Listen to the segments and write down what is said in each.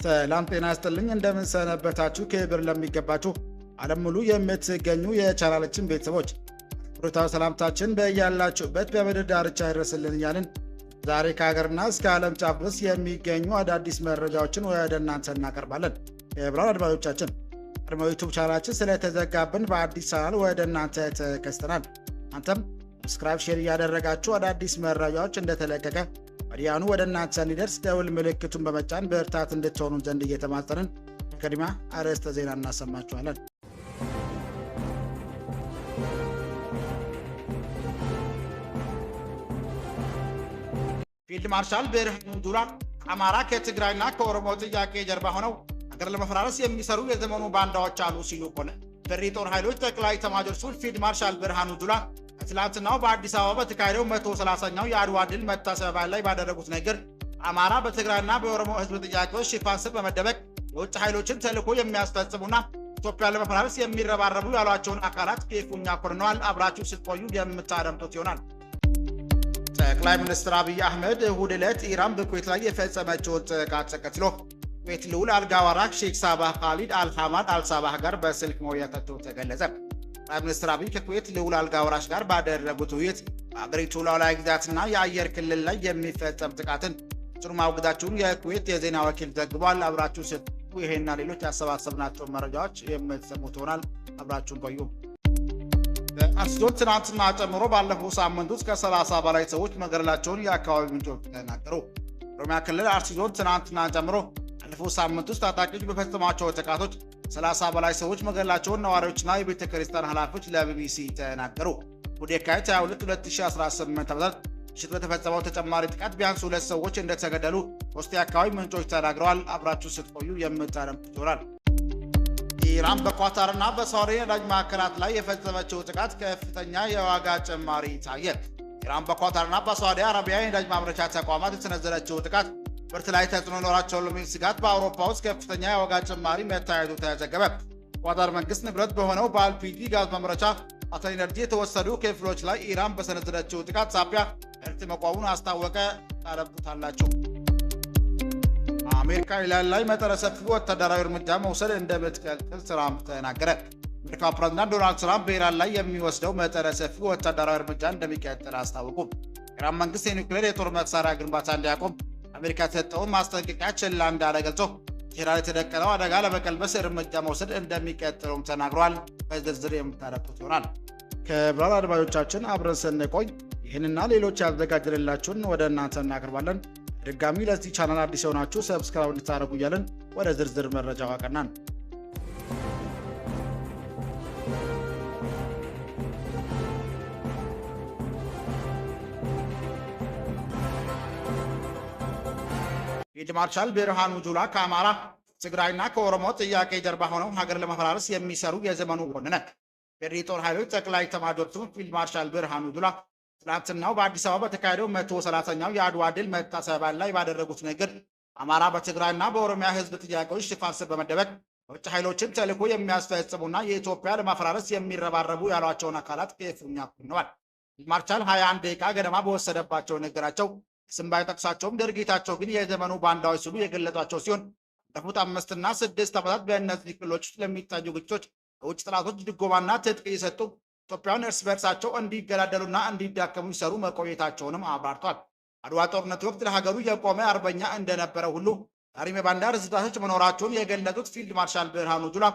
ሰላም ጤና ይስጥልኝ። እንደምን ሰነበታችሁ? ክብር ለሚገባችሁ ዓለም ሙሉ የምትገኙ የቻናላችን ቤተሰቦች አክብሮታዊ ሰላምታችን በያላችሁበት በምድር ዳርቻ ይድረስልን እያልን ዛሬ ከሀገርና እስከ ዓለም ጫፍ ድረስ የሚገኙ አዳዲስ መረጃዎችን ወደ እናንተ እናቀርባለን። ክቡራን አድማጮቻችን፣ ቀድሞ ዩቱብ ቻናላችን ስለተዘጋብን በአዲስ ቻናል ወደ እናንተ ተከስተናል። እናንተም subscribe፣ share እያደረጋችሁ አዳዲስ መረጃዎች እንደተለቀቀ ወዲያውኑ ወደ እናንተ እንዲደርስ ደውል ምልክቱን በመጫን ብርታት እንድትሆኑን ዘንድ እየተማጸንን በቅድሚያ አርዕስተ ዜና እናሰማችኋለን። ፊልድ ማርሻል ብርሃኑ ጁላ አማራ ከትግራይና ከኦሮሞ ጥያቄ ጀርባ ሆነው ሀገር ለመፈራረስ የሚሰሩ የዘመኑ ባንዳዎች አሉ ሲሉ ኮነ የኢፌዴሪ ጦር ኃይሎች ጠቅላይ ኤታማዦር ሹም ፊልድ ማርሻል ብርሃኑ ጁላ ትላንትናው በአዲስ አበባ በተካሄደው 130ኛው የአድዋ ድል መታሰቢያ በዓል ላይ ባደረጉት ንግግር አማራ በትግራይና በኦሮሞ ሕዝብ ጥያቄዎች ሽፋን ስር በመደበቅ የውጭ ኃይሎችን ተልዕኮ የሚያስፈጽሙና ኢትዮጵያን ለመፈራረስ የሚረባረቡ ያሏቸውን አካላት ክፉኛ ኮንነዋል። አብራችሁ ስትቆዩ የምታደምጡት ይሆናል። ጠቅላይ ሚኒስትር አብይ አህመድ እሁድ ዕለት ኢራን በኩዌት ላይ የፈጸመችውን ጥቃት ተከትሎ ኩዌት ልዑል አልጋ ወራሽ ሼክ ሳባህ ካሊድ አልሐማድ አልሳባህ ጋር በስልክ መወያየታቸው ተገለጸ። ጠቅላይ ሚኒስትር አብይ ከኩዌት ልዑል አልጋ ወራሽ ጋር ባደረጉት ውይይት በአገሪቱ ሉዓላዊ ግዛትና የአየር ክልል ላይ የሚፈጸም ጥቃትን ጽኑ ማውገዛቸውን የኩዌት የዜና ወኪል ዘግቧል። አብራችሁ ስትቆዩ ይሄና ሌሎች ያሰባሰብናቸውን መረጃዎች የምትሰሙት ይሆናል። አብራችሁን ቆዩ። በአርሲ ዞን ትናንትና ጨምሮ ባለፈው ሳምንት ውስጥ ከ30 በላይ ሰዎች መገደላቸውን የአካባቢ ምንጮች ተናገሩ። ኦሮሚያ ክልል አርሲ ዞን ትናንትና ጨምሮ ባለፈው ሳምንት ውስጥ ታጣቂዎች በፈጸሟቸው ጥቃቶች 30 በላይ ሰዎች መገደላቸውን ነዋሪዎችና የቤተ ክርስቲያን ኃላፊዎች ለቢቢሲ ተናገሩ። እሁድ የካቲት 22 2018 ዓ.ም ምሽት በተፈጸመው ተጨማሪ ጥቃት ቢያንስ 2 ሰዎች እንደተገደሉ ሶስት የአካባቢ ምንጮች ተናግረዋል። አብራችሁ ስትቆዩ የምታደምጡት ይሆናል። ኢራን በኳታርና በሳዑዲ ነዳጅ ማዕከላት ላይ የፈጸመችው ጥቃት ከፍተኛ የዋጋ ጭማሪ ታየ። ኢራን በኳታርና በሳዑዲ አረቢያ የነዳጅ ማምረቻ ተቋማት የሰነዘረችው ጥቃት ምርት ላይ ተጽዕኖ ይኖራቸዋል በሚል ስጋት በአውሮፓ ውስጥ ከፍተኛ የዋጋ ጭማሪ መታየቱ ተዘገበ። ኳታር መንግስት ንብረት በሆነው በኤልፒጂ ጋዝ ማምረቻ ኳታር ኢነርጂ የተወሰዱ ክፍሎች ላይ ኢራን በሰነዘረችው ጥቃት ሳቢያ ምርት መቆሙን አስታወቀ። ታደምጡታላችሁ። አሜሪካ ኢራን ላይ መጠነ ሰፊ ወታደራዊ እርምጃ መውሰድ እንደምትቀጥል ትራምፕ ተናገረ። አሜሪካው ፕሬዝዳንት ዶናልድ ትራምፕ በኢራን ላይ የሚወስደው መጠነ ሰፊ ወታደራዊ እርምጃ እንደሚቀጥል አስታወቁ። ኢራን መንግስት የኒውክሌር የጦር መሳሪያ ግንባታ እንዲያቆም አሜሪካ የተሰጠውን ማስጠንቀቂያ ችላ እንዳለ ገልጾ ቴህራን የተደቀነው አደጋ ለመቀልበስ እርምጃ መውሰድ እንደሚቀጥለውም ተናግሯል። በዝርዝር የምታደምጡት ይሆናል። ክቡራን አድማጮቻችን አብረን ስንቆይ ይህንና ሌሎች ያዘጋጀንላችሁን ወደ እናንተ እናቀርባለን። ድጋሚ ለዚህ ቻናል አዲስ የሆናችሁ subscribe እንድታደርጉ እያልን ወደ ዝርዝር መረጃው አቀናን። ፊልድ ማርሻል ብርሃኑ ጁላ ከአማራ ትግራይና ከኦሮሞ ጥያቄ ጀርባ ሆነው ሀገር ለመፈራረስ የሚሰሩ የዘመኑ ኮነነ። የኢፌዴሪ ጦር ኃይሎች ጠቅላይ ኤታማዦር ሹም ፊልድ ማርሻል ብርሃኑ ጁላ ትናንትናው በአዲስ አበባ በተካሄደው 130ኛው የአድዋ ድል መታሰቢያ በዓል ላይ ባደረጉት ንግግር አማራ በትግራይና በኦሮሚያ ሕዝብ ጥያቄዎች ሽፋን ስር በመደበቅ የውጭ ኃይሎችን ተልዕኮ የሚያስፈጽሙና የኢትዮጵያ ለማፈራረስ የሚረባረቡ ያሏቸውን አካላት ክፉኛ ኮንነዋል። ፊልድ ማርሻል 21 ደቂቃ ገደማ በወሰደባቸው ንግግራቸው ስም ባይጠቅሳቸውም ድርጊታቸው ግን የዘመኑ ባንዳዎች ሲሉ የገለጿቸው ሲሆን ባለፉት 5 እና 6 ዓመታት በእነዚህ ክልሎች ውስጥ ለሚታዩ ግጭቶች የውጭ ጠላቶች ድጎማና ትጥቅ እየሰጡ ኢትዮጵያውያን እርስ በርሳቸው እንዲገዳደሉና እንዲዳከሙ ሲሰሩ መቆየታቸውንም አብራርቷል። አድዋ ጦርነት ወቅት ለሀገሩ የቆመ አርበኛ እንደነበረ ሁሉ ዛሬም የባንዳ ርዝራዦች መኖራቸውን የገለጹት ፊልድ ማርሻል ብርሃኑ ጁላ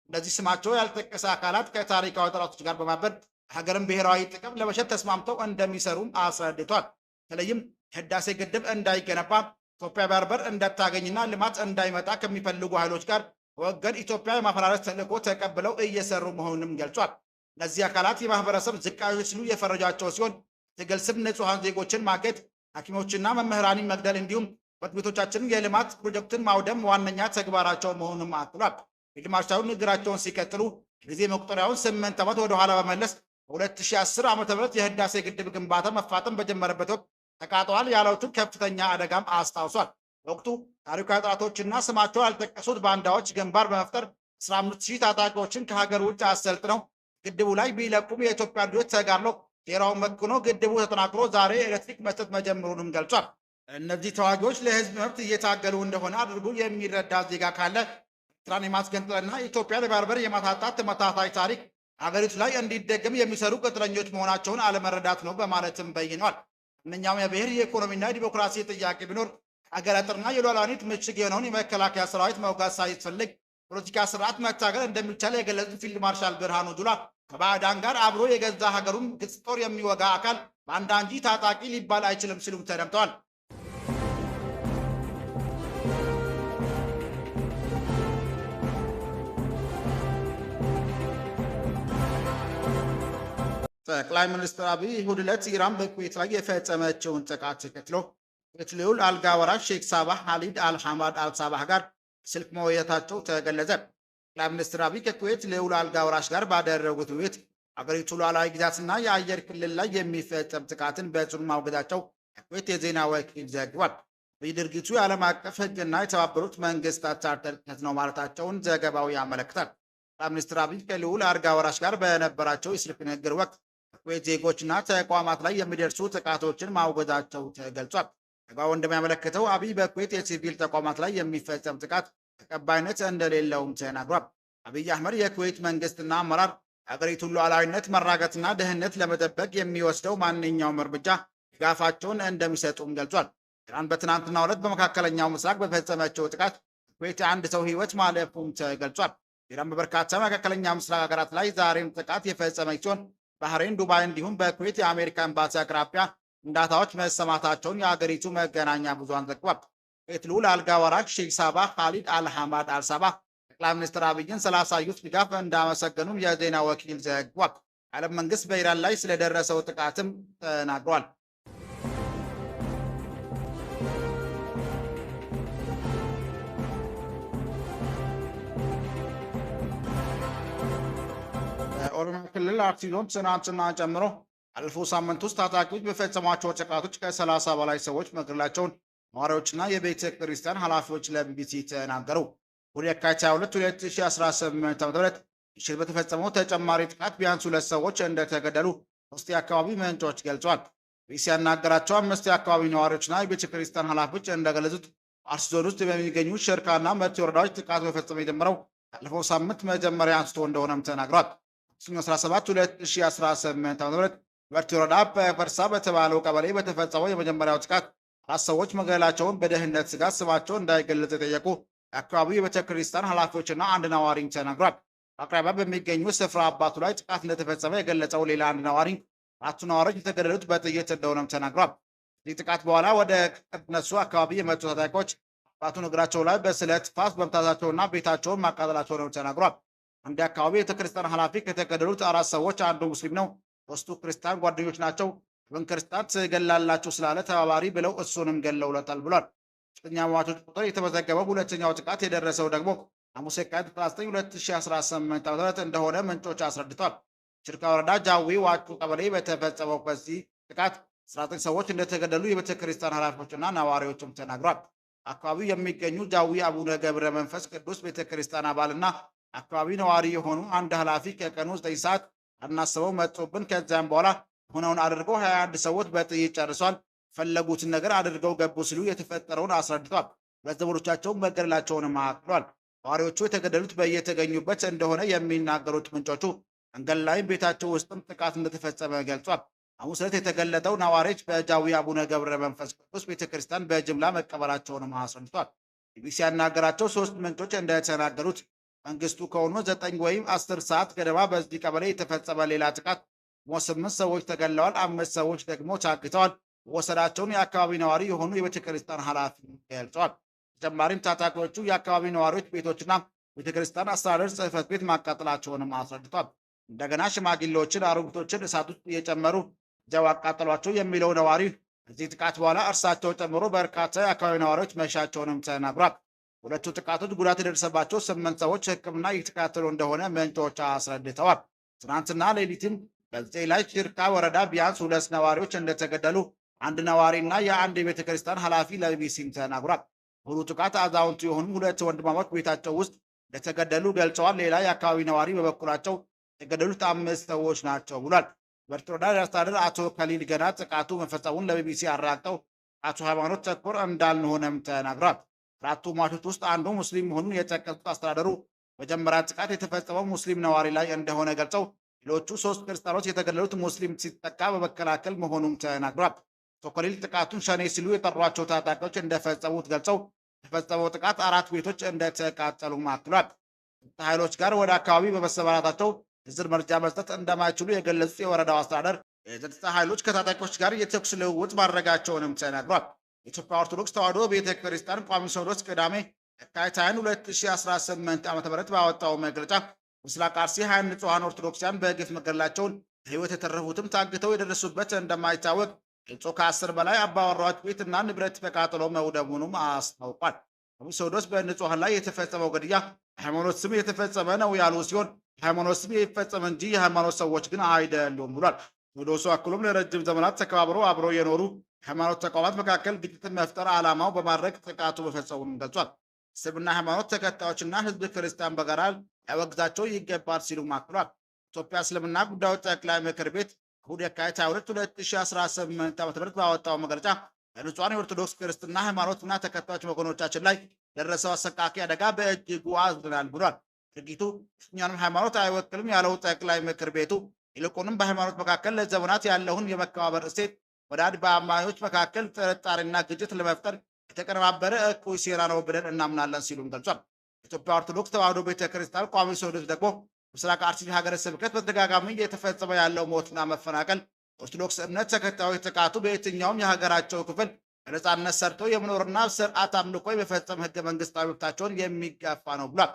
እነዚህ ስማቸው ያልተጠቀሰ አካላት ከታሪካዊ ጠላቶች ጋር በማበር ሀገርን ብሔራዊ ጥቅም ለመሸጥ ተስማምተው እንደሚሰሩም አስረድቷል። በተለይም የህዳሴ ግድብ እንዳይገነባ ኢትዮጵያ ባህር በር እንዳታገኝና ልማት እንዳይመጣ ከሚፈልጉ ኃይሎች ጋር ወገን ኢትዮጵያ የማፈራረስ ተልዕኮ ተቀብለው እየሰሩ መሆኑንም ገልጿል። እነዚህ አካላት የማህበረሰብ ዝቃዮች ሲሉ የፈረጃቸው ሲሆን ትግል ስም ንጹሐን ዜጎችን ማገት፣ ሐኪሞችና መምህራንን መግደል እንዲሁም ትምህርት ቤቶቻችንን የልማት ፕሮጀክትን ማውደም ዋነኛ ተግባራቸው መሆኑንም አክሏል። ፊልድ ማርሻሉ ንግግራቸውን ሲቀጥሉ ጊዜ መቁጠሪያውን 8 ዓመት ወደኋላ በመለስ በ2010 ዓ.ም የህዳሴ ግድብ ግንባታ መፋጠን በጀመረበት ወቅት ተቃጥሏል ያሉትን ከፍተኛ አደጋም አስታውሷል። በወቅቱ ታሪካዊ ጠላቶችና ስማቸው ያልጠቀሱት ባንዳዎች ግንባር በመፍጠር 15,000 ታጣቂዎችን ከሀገር ውጭ አሰልጥነው ግድቡ ላይ ቢለቁም የኢትዮጵያ ልጆች ተጋድለው ሴራውን መክኖ ግድቡ ተጠናክሮ ዛሬ ኤሌክትሪክ መስጠት መጀመሩንም ገልጿል። እነዚህ ተዋጊዎች ለህዝብ መብት እየታገሉ እንደሆነ አድርጎ የሚረዳ ዜጋ ካለ ኤርትራን የማስገንጠልና ኢትዮጵያን የባህር በር የማሳጣት ተመሳሳይ ታሪክ አገሪቱ ላይ እንዲደገም የሚሰሩ ቅጥረኞች መሆናቸውን አለመረዳት ነው በማለትም በይነዋል። ማንኛውም የብሔር የኢኮኖሚና የዲሞክራሲ ጥያቄ ቢኖር ሀገር አጥርና የሉዓላዊነት ምሽግ የሆነውን የመከላከያ ሰራዊት መውጋት ሳይፈልግ ፖለቲካ ስርዓት መታገል እንደሚቻል የገለጹት ፊልድ ማርሻል ብርሃኑ ጁላ ከባዕዳን ጋር አብሮ የገዛ ሀገሩን ግልጽ ጦር የሚወጋ አካል ባንዳ እንጂ ታጣቂ ሊባል አይችልም ሲሉም ተደምጠዋል። ጠቅላይ ሚኒስትር አብይ እሁድ ዕለት ኢራን በኩዌት ላይ የፈጸመችውን ጥቃት ተከትሎ ኩዌት ልዑል አልጋ ወራሽ ሼክ ሳባህ ኻሊድ አልሐማድ አልሳባህ ጋር ስልክ መወያየታቸው ተገለጸ። ጠቅላይ ሚኒስትር አብይ ከኩዌት ልዑል አልጋ ወራሽ ጋር ባደረጉት ውይይት አገሪቱ ሉዓላዊ ግዛትና የአየር ክልል ላይ የሚፈጸም ጥቃትን በጽኑ ማውገዛቸው የኩዌት የዜና ወኪል ዘግቧል። አብይ ድርጊቱ የዓለም አቀፍ ሕግና የተባበሩት መንግስታት ቻርተር ጥሰት ነው ማለታቸውን ዘገባው ያመለክታል። ጠቅላይ ሚኒስትር አብይ ከልዑል አልጋ ወራሽ ጋር በነበራቸው የስልክ ንግግር ወቅት በኩዌት ዜጎችና ተቋማት ላይ የሚደርሱ ጥቃቶችን ማውገዛቸው ተገልጿል። ዘገባው እንደሚያመለክተው አብይ በኩዌት የሲቪል ተቋማት ላይ የሚፈጸም ጥቃት ተቀባይነት እንደሌለውም ተናግሯል። አብይ አህመድ የኩዌት መንግስትና አመራር የአገሪቱን ሉዓላዊነት መራጋትና ደህንነት ለመጠበቅ የሚወስደው ማንኛውም እርምጃ ድጋፋቸውን እንደሚሰጡም ገልጿል። ኢራን በትናንትናው ዕለት በመካከለኛው ምስራቅ በፈጸመችው ጥቃት ኩዌት የአንድ ሰው ሕይወት ማለፉም ተገልጿል። ኢራን በበርካታ መካከለኛ ምስራቅ ሀገራት ላይ ዛሬም ጥቃት የፈጸመች ሲሆን ባህሬን፣ ዱባይ እንዲሁም በኩዌት የአሜሪካ ኤምባሲ አቅራቢያ ፍንዳታዎች መሰማታቸውን የአገሪቱ መገናኛ ብዙሃን ዘግቧል። ኩዌት ልዑል አልጋ ወራሽ ሼክ ሳባህ ኻሊድ አልሐማድ አልሳባህ ጠቅላይ ሚኒስትር አብይን ስላሳዩት ድጋፍ እንዳመሰገኑም የዜና ወኪል ዘግቧል። የዓለም መንግስት በኢራን ላይ ስለደረሰው ጥቃትም ተናግሯል። በኦሮሚያ ክልል አርሲ ዞን ትናንትና ጨምሮ ባለፈው ሳምንት ውስጥ ታጣቂዎች በፈጸሟቸው ጥቃቶች ከ30 በላይ ሰዎች መገደላቸውን ነዋሪዎችና የቤተ ክርስቲያን ኃላፊዎች ለቢቢሲ ተናገሩ። እሁድ የካቲት 22 2018 ዓ.ም ምሽት በተፈጸመው ተጨማሪ ጥቃት ቢያንስ ሁለት ሰዎች እንደተገደሉ ሶስት የአካባቢ ምንጮች ገልጸዋል። ቢቢሲ ያናገራቸው አምስት የአካባቢ ነዋሪዎችና የቤተ ክርስቲያን ኃላፊዎች እንደገለጹት አርሲ ዞን ውስጥ በሚገኙ ሽርካና መቲ ወረዳዎች ጥቃት መፈጸም የጀመረው ያለፈው ሳምንት መጀመሪያ አንስቶ እንደሆነም ተናግሯል። ሰኞ 17 2018 ዓ.ም መርቲ ወረዳ በፈርሳ በተባለው ቀበሌ በተፈጸመው የመጀመሪያው ጥቃት አራት ሰዎች መገደላቸውን በደህንነት ስጋት ስማቸው እንዳይገለጽ የጠየቁ የአካባቢው የቤተ ክርስቲያን ኃላፊዎችና አንድ ነዋሪ ተናግሯል። በአቅራቢያ በሚገኙ ስፍራ አባቱ ላይ ጥቃት እንደተፈጸመ የገለጸው ሌላ አንድ ነዋሪ አራቱ ነዋሪዎች የተገደሉት በጥይት እንደሆነም ተናግሯል። ከዚህ ጥቃት በኋላ ወደ እነሱ አካባቢ የመጡ ታጣቂዎች አባቱን እግራቸው ላይ በስለት ፋስ መምታታቸውና ቤታቸውን ማቃጠላቸውንም ተናግሯል። አንድ አካባቢ የቤተክርስቲያን ኃላፊ ከተገደሉት አራት ሰዎች አንዱ ሙስሊም ነው፣ ሶስቱ ክርስቲያን ጓደኞች ናቸው። ምን ክርስቲያን ትገላላችሁ ስላለ ተባባሪ ብለው እሱንም ገለውለታል ብሏል። ከፍተኛ ሟቾች ቁጥር የተመዘገበው ሁለተኛው ጥቃት የደረሰው ደግሞ ሐሙስ የካቲት 19 2018 ዓ.ም እንደሆነ ምንጮች አስረድቷል። ሽርካ ወረዳ ጃዊ ዋቹ ቀበሌ በተፈጸመው በዚህ ጥቃት 19 ሰዎች እንደተገደሉ የቤተ ክርስቲያን ኃላፊዎችና ነዋሪዎችም ተናግሯል። አካባቢው የሚገኙ ጃዊ አቡነ ገብረ መንፈስ ቅዱስ ቤተ ክርስቲያን አባልና አካባቢው ነዋሪ የሆኑ አንድ ኃላፊ ከቀኑ 9 ሰዓት አናስበው መጡብን። ከዚያም በኋላ ሆነውን አድርገው 21 ሰዎች በጥይት ጨርሷል። ፈለጉትን ነገር አድርገው ገቡ ሲሉ የተፈጠረውን አስረድቷል። ሁለት ዘመዶቻቸውን መገደላቸውንም አክሏል። ነዋሪዎቹ የተገደሉት በየተገኙበት እንደሆነ የሚናገሩት ምንጮቹ መንገድ ላይም ቤታቸው ውስጥም ጥቃት እንደተፈጸመ ገልጿል። ሐሙስ ዕለት የተገለጠው ነዋሪዎች በጃዊ አቡነ ገብረ መንፈስ ቅዱስ ቤተክርስቲያን በጅምላ መቀበላቸውንም አስረድቷል። ቢቢሲ ያናገራቸው ሶስት ምንጮች እንደተናገሩት መንግስቱ ከሆኑ 9 ወይም 10 ሰዓት ገደማ በዚህ ቀበሌ የተፈጸመ ሌላ ጥቃት ስምንት ሰዎች ተገለዋል፣ አምስት ሰዎች ደግሞ ታግተዋል። መወሰዳቸውን የአካባቢ ነዋሪ የሆኑ የቤተክርስቲያን ኃላፊ ገልጸዋል። ተጨማሪም ታጣቂዎቹ የአካባቢ ነዋሪዎች ቤቶችና ቤተክርስቲያን አስተዳደር ጽሕፈት ቤት ማቃጠላቸውንም አስረድቷል። እንደገና ሽማግሌዎችን፣ አሮጊቶችን እሳት ውስጥ እየጨመሩ እዚያው አቃጠሏቸው የሚለው ነዋሪ ከዚህ ጥቃት በኋላ እርሳቸው ጨምሮ በርካታ የአካባቢ ነዋሪዎች መሻቸውንም ተናግሯል። ሁለቱ ጥቃቶች ጉዳት የደረሰባቸው ስምንት ሰዎች ሕክምና እየተከታተሉ እንደሆነ ምንጮች አስረድተዋል። ትናንትና ሌሊትም በዚህ ላይ ሽርካ ወረዳ ቢያንስ ሁለት ነዋሪዎች እንደተገደሉ አንድ ነዋሪና የአንድ የቤተ ክርስቲያን ኃላፊ ለቢቢሲም ተናግሯል። ሁሉ ጥቃት አዛውንቱ የሆኑ ሁለት ወንድማማች ቤታቸው ውስጥ እንደተገደሉ ገልጸዋል። ሌላ የአካባቢ ነዋሪ በበኩላቸው የተገደሉት አምስት ሰዎች ናቸው ብሏል። በርት ወረዳ አስተዳደር አቶ ከሊል ገና ጥቃቱ መፈጸሙን ለቢቢሲ አረጋግጠው ጥቃቱ ሃይማኖት ተኮር እንዳልሆነም ተናግሯል። አራቱ ሟቾች ውስጥ አንዱ ሙስሊም መሆኑን የጠቀሱት አስተዳደሩ መጀመሪያ ጥቃት የተፈጸመው ሙስሊም ነዋሪ ላይ እንደሆነ ገልጸው ሌሎቹ 3 ክርስቲያኖች የተገደሉት ሙስሊም ሲጠቃ በመከላከል መሆኑም ተናግሯል። አቶ ከሊል ጥቃቱን ሸኔ ሲሉ የጠሯቸው ታጣቂዎች እንደፈጸሙት ገልጸው የተፈጸመው ጥቃት 4 ቤቶች እንደተቃጠሉ አክሏል። ኃይሎች ጋር ወደ አካባቢ በመሰማራታቸው ዝርዝር መረጃ መስጠት እንደማይችሉ የገለጹት የወረዳው አስተዳደር የጸጥታ ኃይሎች ከታጣቂዎች ጋር የተኩስ ልውውጥ ማድረጋቸውንም ተናግሯል። የኢትዮጵያ ኦርቶዶክስ ተዋሕዶ ቤተክርስቲያን ቋሚ ሲኖዶስ ቅዳሜ የካቲት 2018 ዓ.ም ባወጣው መግለጫ ምስራቅ አርሲ 20 ንጹሐን ኦርቶዶክሳውያን በግፍ መገደላቸውን ሕይወት የተረፉትም ታግተው የደረሱበት እንደማይታወቅ ገልጾ ከ10 በላይ አባወራዎች ቤትና ንብረት በቃጠሎ መውደሙንም አስታውቋል። ቋሚ ሲኖዶስ በንጹሐን ላይ የተፈጸመው ግድያ በሃይማኖት ስም የተፈጸመ ነው ያሉ ሲሆን ሃይማኖት ስም የሚፈጸም እንጂ የሃይማኖት ሰዎች ግን አይደሉም ብሏል። ሲኖዶሱ አክሎም ለረጅም ዘመናት ተከባብረው አብረው የኖሩ የሃይማኖት ተቋማት መካከል ግጭትን መፍጠር ዓላማው በማድረግ ጥቃቱ መፈጸሙን ገልጿል። እስልምና ሃይማኖት ተከታዮችና ሕዝብ ክርስቲያን በጋራ ሊያወግዛቸው ይገባል ሲሉ አክሏል። ኢትዮጵያ እስልምና ጉዳዮች ጠቅላይ ምክር ቤት እሁድ የካቲት 22 2018 ዓ.ም ባወጣው መግለጫ በንጹሐን የኦርቶዶክስ ክርስትና ሃይማኖትና ተከታዮች ወገኖቻችን ላይ ደረሰው አሰቃቂ አደጋ በእጅጉ አዝነናል ብሏል። ድርጊቱ የትኛውንም ሃይማኖት አይወክልም ያለው ጠቅላይ ምክር ቤቱ ይልቁንም በሃይማኖት መካከል ለዘመናት ያለውን የመከባበር እሴት ወዳድ በአማኞች መካከል ጥርጣሬና ግጭት ለመፍጠር የተቀነባበረ እኩይ ሴራ ነው ብለን እናምናለን ሲሉም ገልጿል። የኢትዮጵያ ኦርቶዶክስ ተዋሕዶ ቤተክርስቲያን ቋሚ ሲኖዶስ ደግሞ ምስራቅ አርሲ ሀገረ ስብከት በተደጋጋሚ እየተፈጸመ ያለው ሞትና መፈናቀል ኦርቶዶክስ እምነት ተከታዮች ጥቃቱ በየትኛውም የሀገራቸው ክፍል በነጻነት ሰርተው የመኖርና ስርዓት አምልኮ የመፈጸም ህገ መንግስታዊ መብታቸውን የሚጋፋ ነው ብሏል።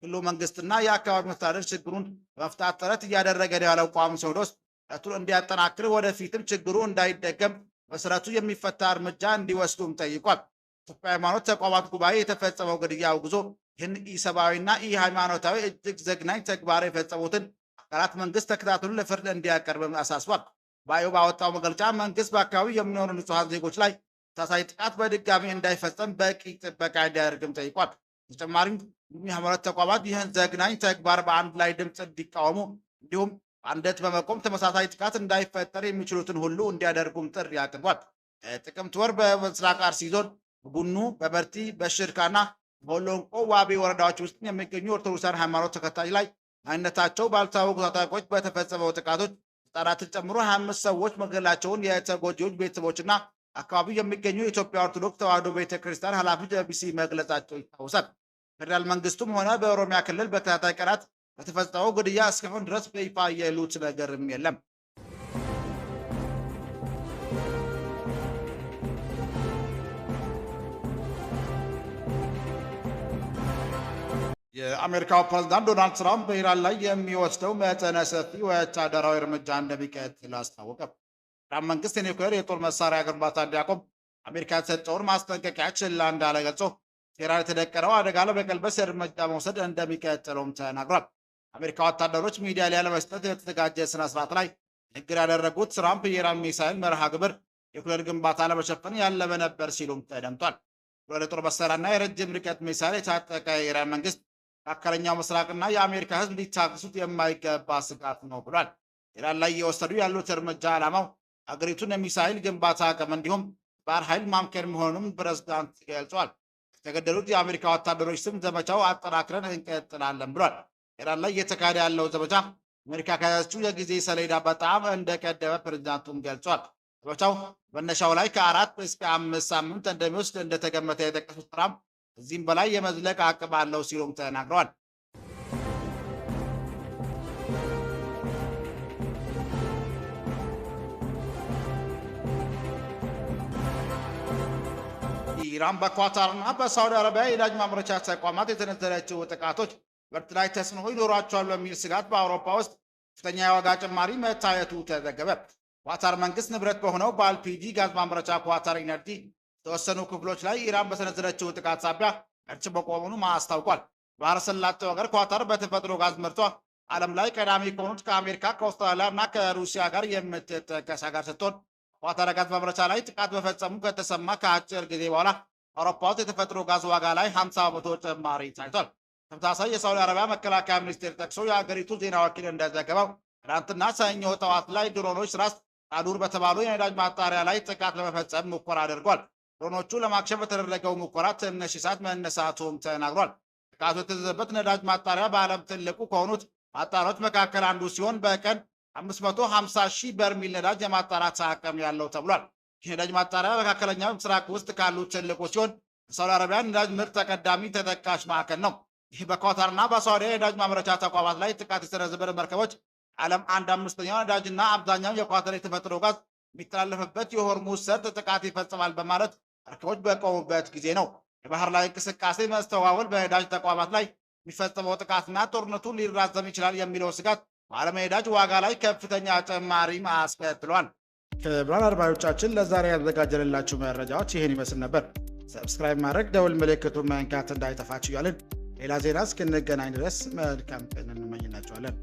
ክልሉ መንግስትና የአካባቢ መስተዳደር ችግሩን ለመፍታት ጥረት እያደረገ ነው ያለው ቋሚ ሲኖዶስ ጥረቱን እንዲያጠናክር ወደፊትም ችግሩ እንዳይደገም መሰረቱ የሚፈታ እርምጃ እንዲወስዱም ጠይቋል። ኢትዮጵያ ሃይማኖት ተቋማት ጉባኤ የተፈጸመው ግድያ አውግዞ ይህን ኢሰብአዊና ኢሃይማኖታዊ እጅግ ዘግናኝ ተግባር የፈጸሙትን አካላት መንግስት ተከታትሎ ለፍርድ እንዲያቀርብም አሳስቧል። ጉባኤው ባወጣው መግለጫ መንግስት በአካባቢው የሚኖሩ ንጹሐን ዜጎች ላይ ተመሳሳይ ጥቃት በድጋሚ እንዳይፈጸም በቂ ጥበቃ እንዲያደርግም ጠይቋል። በተጨማሪም የሃይማኖት ተቋማት ይህን ዘግናኝ ተግባር በአንድ ላይ ድምፅ እንዲቃወሙ እንዲሁም በአንድነት በመቆም ተመሳሳይ ጥቃት እንዳይፈጠር የሚችሉትን ሁሉ እንዲያደርጉም ጥሪ አቅርቧል። ጥቅምት ወር በምስራቅ አርሲ ዞን በቡኑ፣ በበርቲ፣ በሽርካና በሆሎንቆ ዋቤ ወረዳዎች ውስጥ የሚገኙ ኦርቶዶክሳን ሃይማኖት ተከታዮች ላይ ማንነታቸው ባልታወቁ ታጣቂዎች በተፈጸመው ጥቃቶች ህጻናትን ጨምሮ 25 ሰዎች መገደላቸውን የተጎጂዎች ቤተሰቦችና አካባቢው የሚገኙ የኢትዮጵያ ኦርቶዶክስ ተዋሕዶ ቤተክርስቲያን ኃላፊዎች ለቢቢሲ መግለጻቸው ይታወሳል። ፌዴራል መንግስቱም ሆነ በኦሮሚያ ክልል በተከታታይ ቀናት በተፈጸመው ግድያ እስካሁን ድረስ በይፋ የሉት ነገርም የለም። የአሜሪካው ፕሬዝዳንት ዶናልድ ትራምፕ በኢራን ላይ የሚወስደው መጠነ ሰፊ ወታደራዊ እርምጃ እንደሚቀጥል አስታወቀ። ኢራን መንግስት የኒውክሌር የጦር መሳሪያ ግንባታ እንዲያቆም አሜሪካ የተሰጠውን ማስጠንቀቂያ ችላ እንዳለ ገልጾ ቴህራን የተደቀነው አደጋ ለመቀልበስ እርምጃ መውሰድ እንደሚቀጥለውም ተናግሯል። አሜሪካ ወታደሮች ሜዳሊያ ለመስጠት የተዘጋጀ ስነ ስርዓት ላይ ንግግር ያደረጉት ትራምፕ የኢራን ሚሳይል መርሃ ግብር የኒውክሌር ግንባታ ለመሸፈን ያለመ ነበር ሲሉም ተደምጧል። የጦር መሳሪያና የረጅም ርቀት ሚሳይል የታጠቀ የኢራን መንግስት መካከለኛው ምስራቅና የአሜሪካ ሕዝብ ሊታገሱት የማይገባ ስጋት ነው ብሏል። ኢራን ላይ እየወሰዱ ያሉት እርምጃ ዓላማው አገሪቱን የሚሳይል ግንባታ አቅም እንዲሁም ባህር ኃይል ማምከን መሆኑንም ፕሬዝዳንት ገልጿል። የተገደሉት የአሜሪካ ወታደሮች ስም ዘመቻው አጠናክረን እንቀጥላለን ብሏል። ኢራን ላይ እየተካሄደ ያለው ዘመቻ አሜሪካ ከያዘችው የጊዜ ሰሌዳ በጣም እንደቀደመ ፕሬዝዳንቱም ገልጿል። ዘመቻው መነሻው ላይ ከ4 እስከ 5 ሳምንት እንደሚወስድ እንደተገመተ የጠቀሱት ትራምፕ እዚህም በላይ የመዝለቅ አቅም አለው ሲሉም ተናግረዋል። ኢራን በኳታርና በሳውዲ አረቢያ የነዳጅ ማምረቻ ተቋማት የተነዘረችው ጥቃቶች ምርት ላይ ተጽዕኖ ይኖራቸዋል በሚል ስጋት በአውሮፓ ውስጥ ከፍተኛ የዋጋ ጭማሪ መታየቱ ተዘገበ። ኳታር መንግስት ንብረት በሆነው በኤልፒጂ ጋዝ ማምረቻ ኳታር ኢነርጂ የተወሰኑ ክፍሎች ላይ ኢራን በሰነዘረችው ጥቃት ሳቢያ ምርት መቆሙን አስታውቋል። ባህረ ሰላጤው ሀገር ኳታር በተፈጥሮ ጋዝ ምርቷ ዓለም ላይ ቀዳሚ ከሆኑት ከአሜሪካ፣ ከአውስትራሊያ እና ከሩሲያ ጋር የምትጠቀስ ሀገር ስትሆን ኳታር ጋዝ ማምረቻ ላይ ጥቃት መፈጸሙ ከተሰማ ከአጭር ጊዜ በኋላ አውሮፓ ውስጥ የተፈጥሮ ጋዝ ዋጋ ላይ 50% ጭማሪ ታይቷል። ተመሳሳይ የሳውዲ አረቢያ መከላከያ ሚኒስቴር ጠቅሶ የሀገሪቱ ዜና ወኪል እንደዘገበው ትናንትና ሰኞ ጠዋት ላይ ድሮኖች ራስ ጣዱር በተባሉ የነዳጅ ማጣሪያ ላይ ጥቃት ለመፈጸም ሙከራ አድርጓል። ድሮኖቹ ለማክሸፍ በተደረገው ሙከራ ትንሽ እሳት መነሳቱም ተናግሯል። ጥቃቱ የተዘዘበት ነዳጅ ማጣሪያ በዓለም ትልቁ ከሆኑት ማጣሪያዎች መካከል አንዱ ሲሆን በቀን 550 ሺህ በርሚል ነዳጅ የማጣራት አቅም ያለው ተብሏል። ይህ ነዳጅ ማጣሪያ መካከለኛው ምስራቅ ውስጥ ካሉ ትልቁ ሲሆን በሳውዲ አረቢያ ነዳጅ ምርት ተቀዳሚ ተጠቃሽ ማዕከል ነው። ይህ በኳታርና በሳውዲ የነዳጅ ማምረቻ ተቋማት ላይ ጥቃት የሰነዘረ መርከቦች ዓለም አንድ አምስተኛው ነዳጅና አብዛኛው የኳታር የተፈጥሮ ጋዝ የሚተላለፍበት የሆርሙዝ ሰርጥ ጥቃት ይፈጽማል በማለት መርከቦች በቆሙበት ጊዜ ነው። የባህር ላይ እንቅስቃሴ መስተጓጎል፣ በነዳጅ ተቋማት ላይ የሚፈጸመው ጥቃትና ጦርነቱ ሊራዘም ይችላል የሚለው ስጋት በዓለም የነዳጅ ዋጋ ላይ ከፍተኛ ጭማሪ አስከትሏል። ክቡራን አድማጮቻችን፣ ለዛሬ ያዘጋጀንላችሁ መረጃዎች ይህን ይመስል ነበር። Subscribe ማድረግ፣ ደውል ምልክቱን መንካት እንዳይጠፋችሁ እያልን ሌላ ዜና እስክንገናኝ ድረስ መልካም ቀን እንመኝላችኋለን።